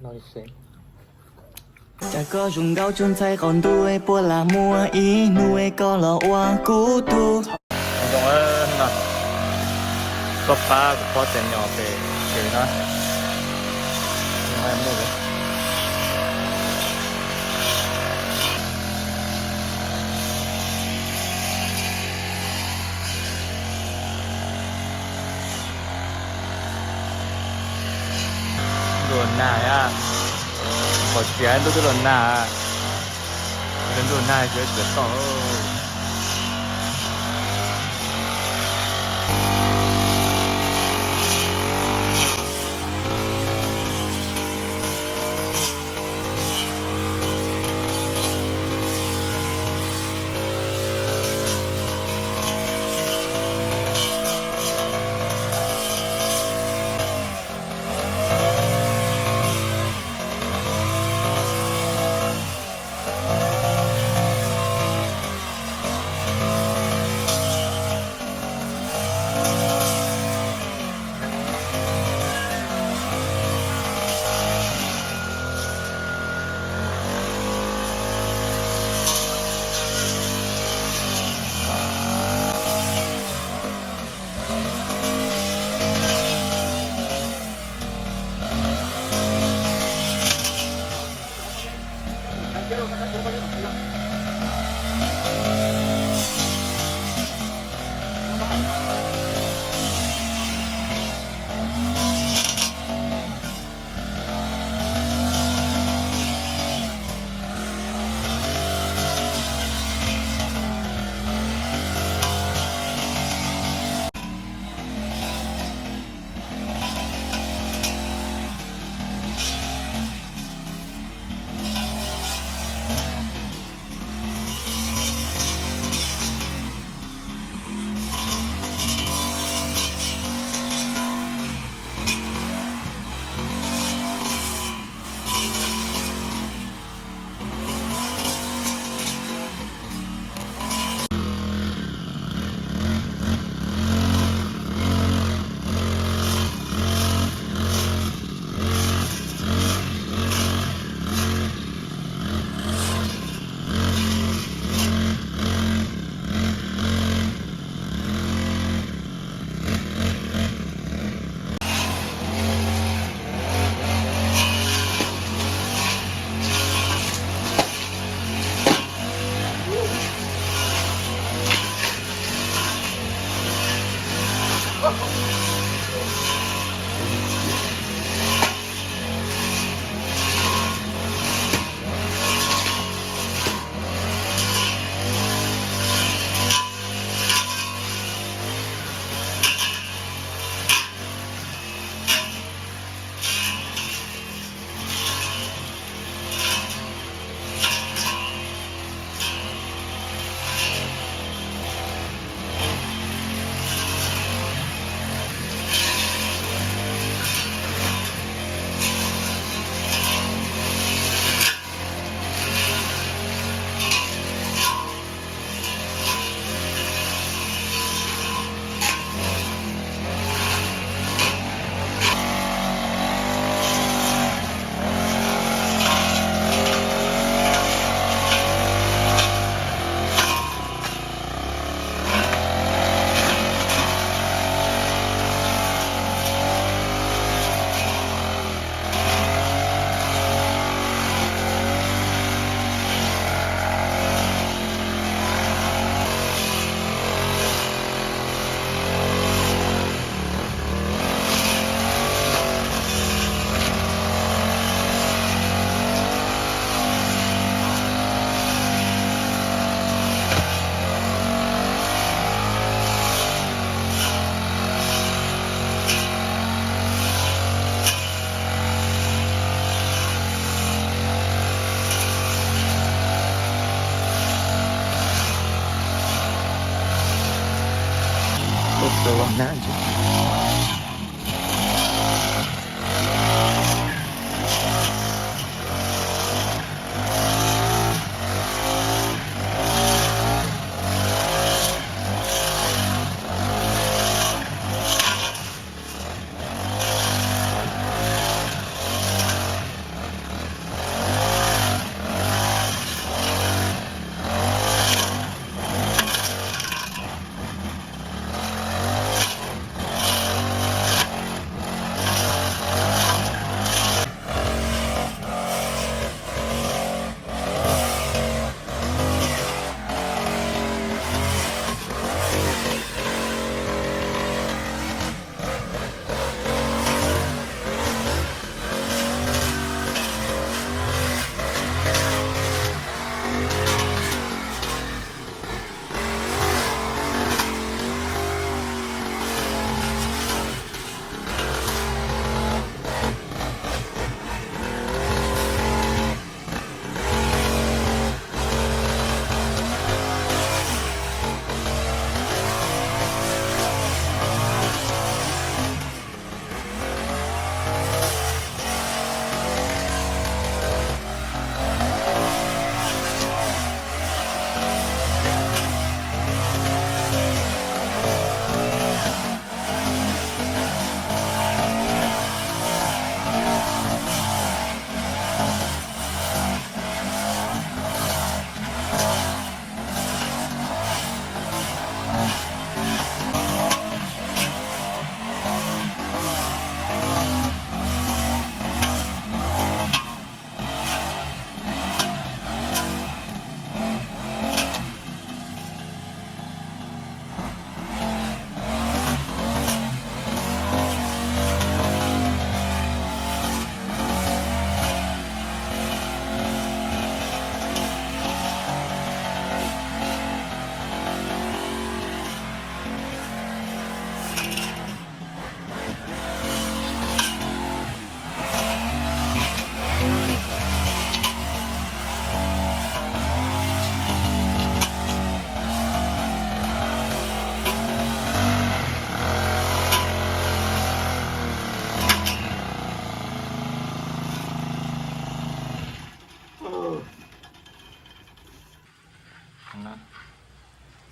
Cas koj zoo nkauj tsuas ntxhais qaum ntuj, puas lam muaj ib hnub koj los ua kuv tug? Zoo no, koj pab kuv pob tsev nyos pem kev na. Ntuj los nag, qhov tias ntuj twb los nag, ntuj los nag tsis tau toj.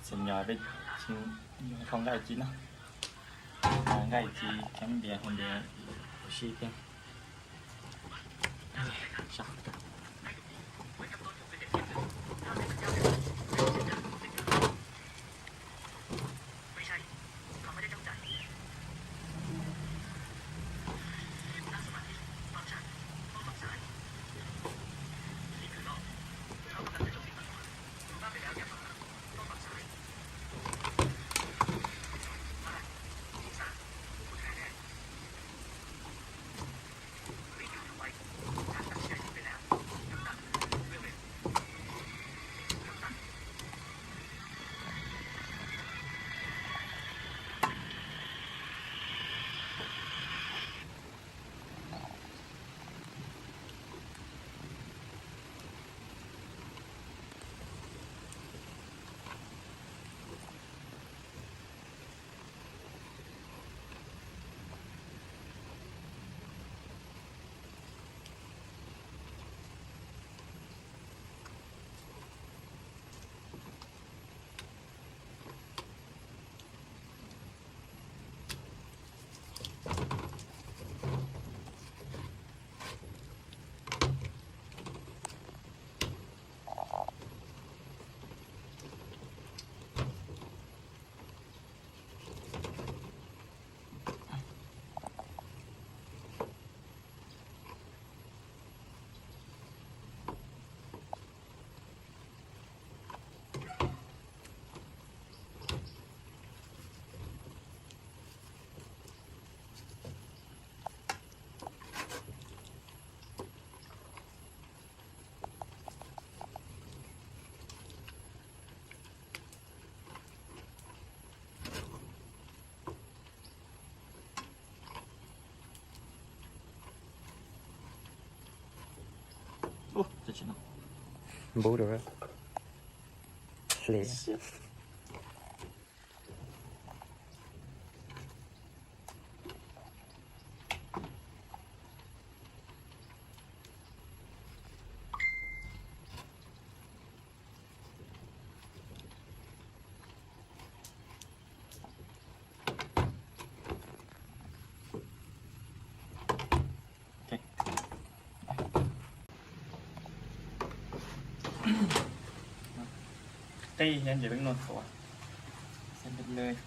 Xeem nyos peb tsis, yuav hau nqaij ci no, nqaij ci cov npias hau npias ua si thiab. Npub rau hle. Qij thiab ces peb noj txuas xab peb lej.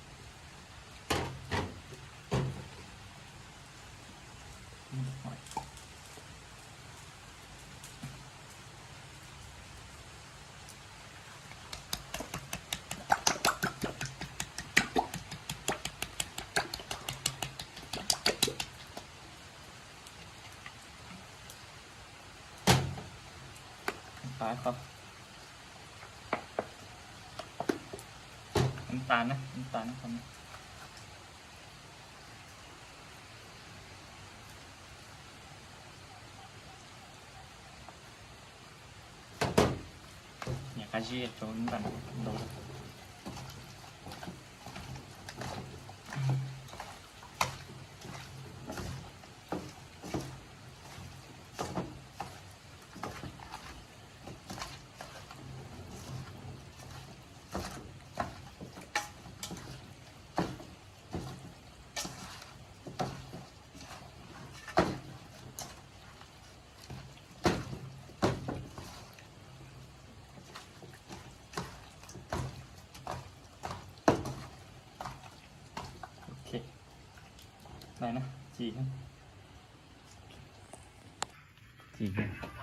Tau, tau. Nws tas na, nws tas na qhov no. Niam qab zib rau nws tas ntau. Ok, lawm na, ci thiab. Ci thiab.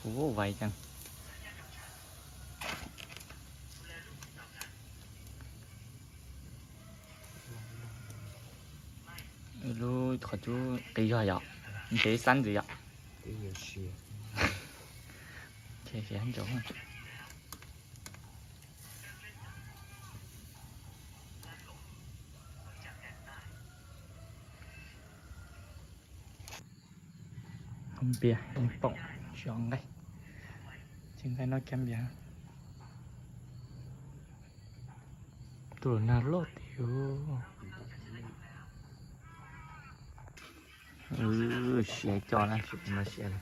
Ua vais cees. Lub qhov cub qis zog yom, ntev xab ntxwv yom. Npias poom tsis nqaij, tsis nqaij noj kab npias. Tus nag loj tiag. Siav cov na, siav no siav na.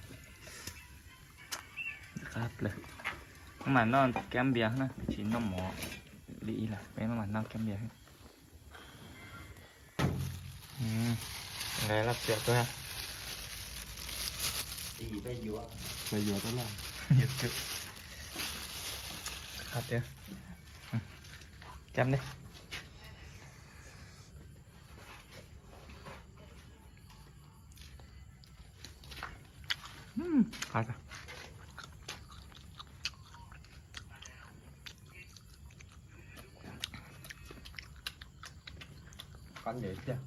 Qab plaws. Peb mam noj kab npias na, tsis noj mov li ib lawm, peb mam noj kab npias. Nqaij loj tiag tuaj. Qab tiag. Cab ne. Qab tiag. Qab ntev tiag.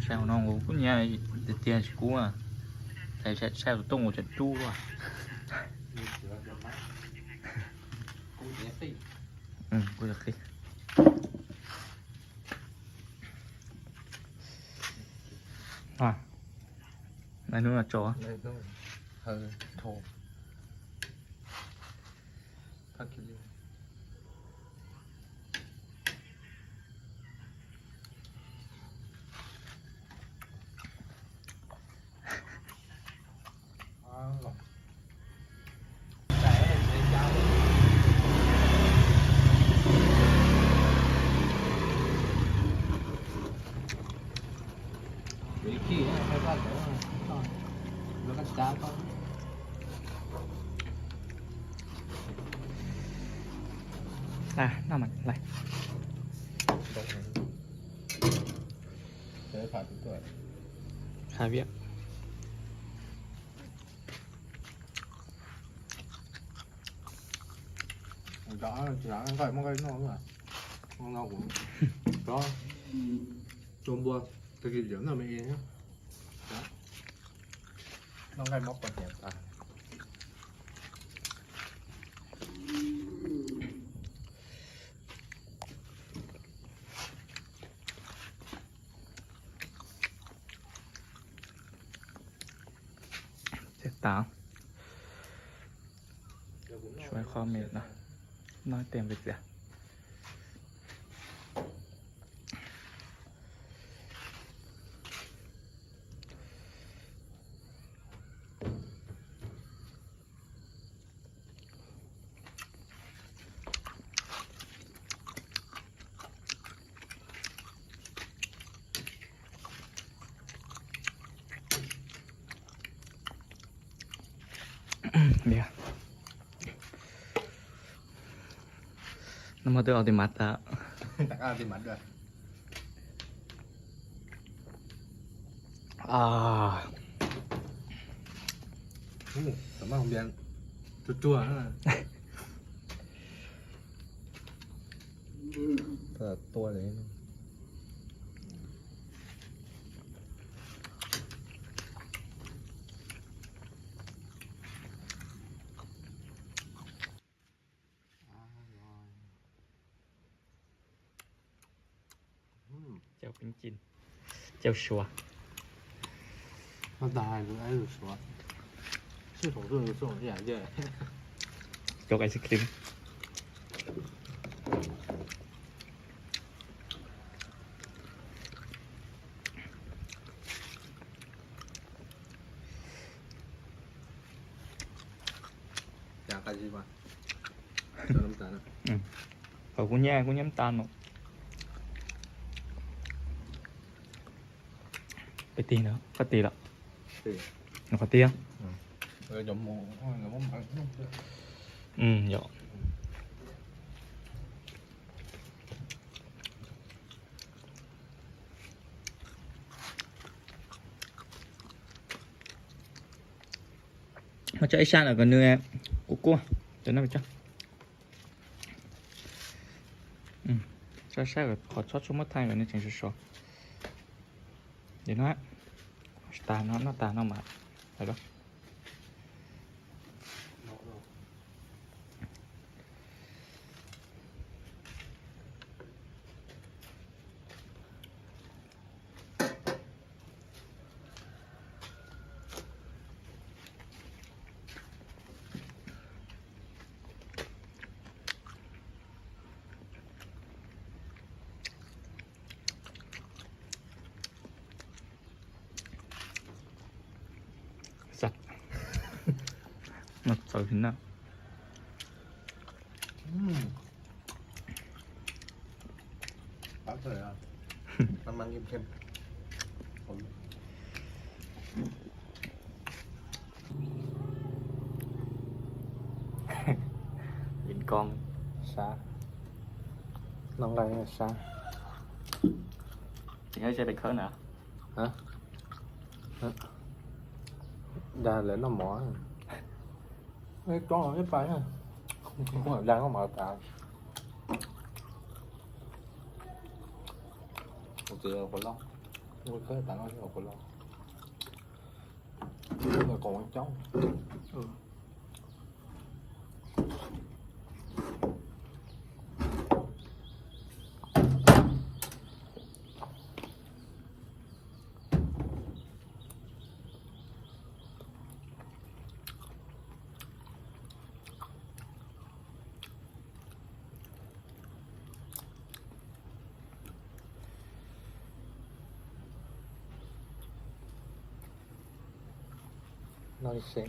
Saum no kuv kuj nyiam tiag tiag tsis kub, saib tus tooj kuv tseem dub. Kuv qhib. Hnub no tso. Noj mas lais. Qhab viam. Nqaij muab nqaij noj, no kuv tua npua, tag kis noj me es, noj nqaij mob qhov tias tas. Ces tas, tshuav qho me no, noj tes nqis txias. Noj mov twb ua tis mas tas. Tsuag tsuag. Tua li. Cau peeb cin, cau suav, cau ice cream. Qhov kuv nyiam, kuv nyiam tas no. Peb tig no, qhov tig lawm. Qhov tig. Cov mus, cov mus mas, Yog. Muab tso ib sab lawm kom nws kuv kuaj. Tso saib kom qhov txhob tsuas muab thaij kom nws tseem sov sov. Ces no, tag no, noj tag no mas hais los. Txawv na. Vin Koob, sab, noj nqaij sab. Tseem yog ib tse pes khawb na. Dag lawv noj mov. Tsob ib pas, dag noj mov tas. Kuv txiv ua qhuav loj, ua khawb tas no ua qhuav loj. Qoom coob. Noj ib se.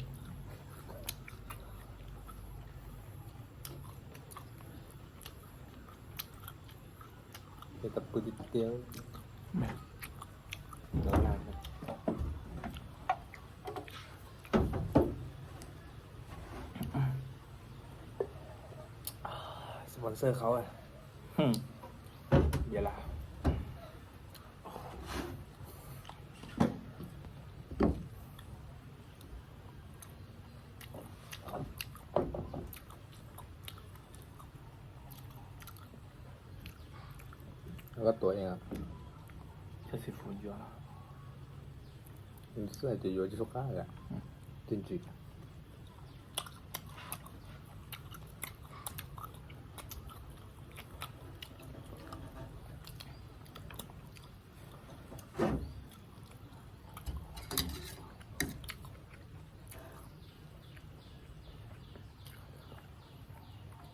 Ces tau pw tiag tiag. Sponsor qhauv. Yog lawm. Koj tuav ib xwb hais tias yuav tsis sub qab li. Tsis ntsim.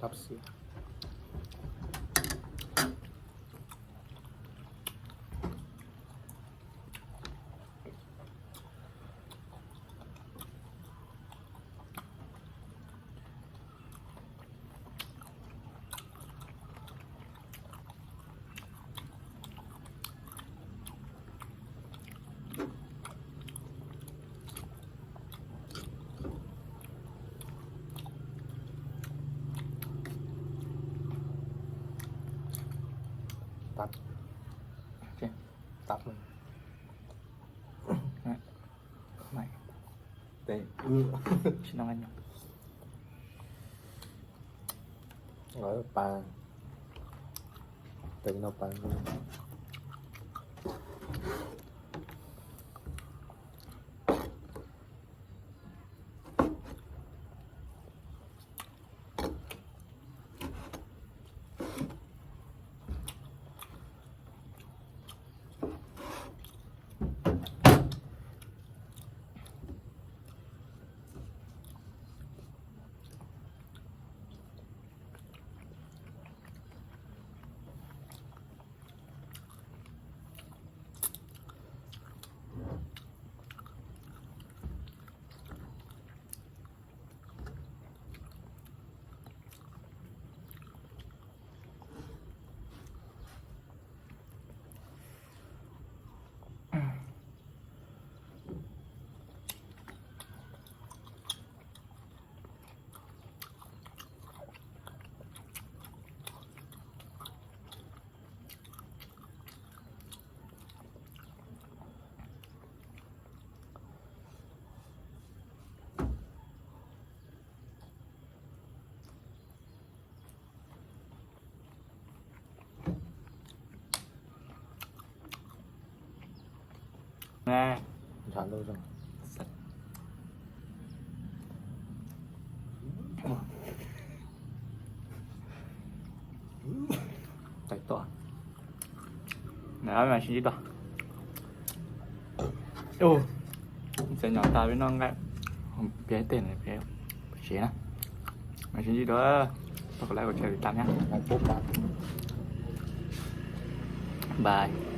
Tab sis Tsis noj nqaij nyob. Pas, tes no pas. Na. Tais tuaj. Mas sib ntsib dua. Txawm nyom tas peb noj nqaij, piav tej no, piav tsev na. Mas sib ntsib dua. Pab kom like, kom share, tiv tam thiab. Bye.